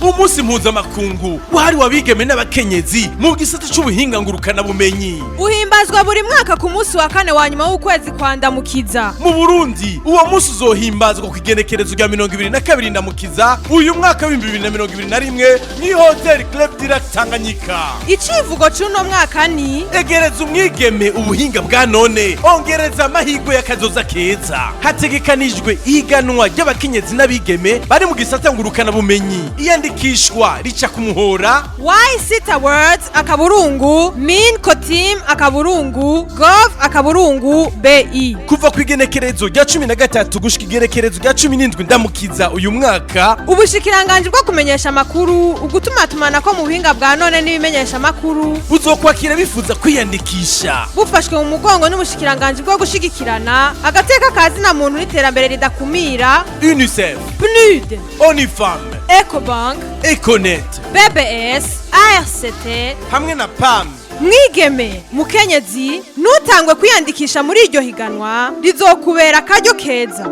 Umunsi mpuzamakungu wahariwe abigeme n'abakenyezi mu gisata c'ubuhinga ngurukanabumenyi uhimbazwa buri mwaka ku munsi wa kane wa nyuma w'ukwezi kwa Ndamukiza. Mu Burundi, uwo munsi uzohimbazwa ku igenekerezo rya 22 Ndamukiza uyu mwaka w'2021 mw'ihoteli Club du Lac Tanganyika. Icivugo c'uno mwaka ni: Egereza umwigeme ubuhinga bwa none, ongereza amahirwe y'akazoza keza. Hategekanijwe ihiganwa ry'abakenyezi n'abigeme bari mu gisata ngurukanabumenyi. Iyandikishwa rica ku muhora yctawords.mincotim.gov.bi. Kuva ku igenekerezo rya 13 gushika igenekerezo rya 17 Ndamukiza uyu mwaka. Ubushikiranganji bwo kumenyesha amakuru, ugutumatumanako mu buhinga bwa none n'ibimenyesha amakuru buzokwakira bifuza kwiyandikisha bufashwe mu mugongo n'ubushikiranganji bwo gushigikirana, agateka ka zina muntu n'iterambere ridakumira, UNICEF, PNUD, ONU Femmes, Ecobank, Econet, BBS, ARCT hamwe na PAM. Mwigeme, mukenyezi, ntutangwe kwiyandikisha muri iryo higanwa, rizokubera akaryo keza.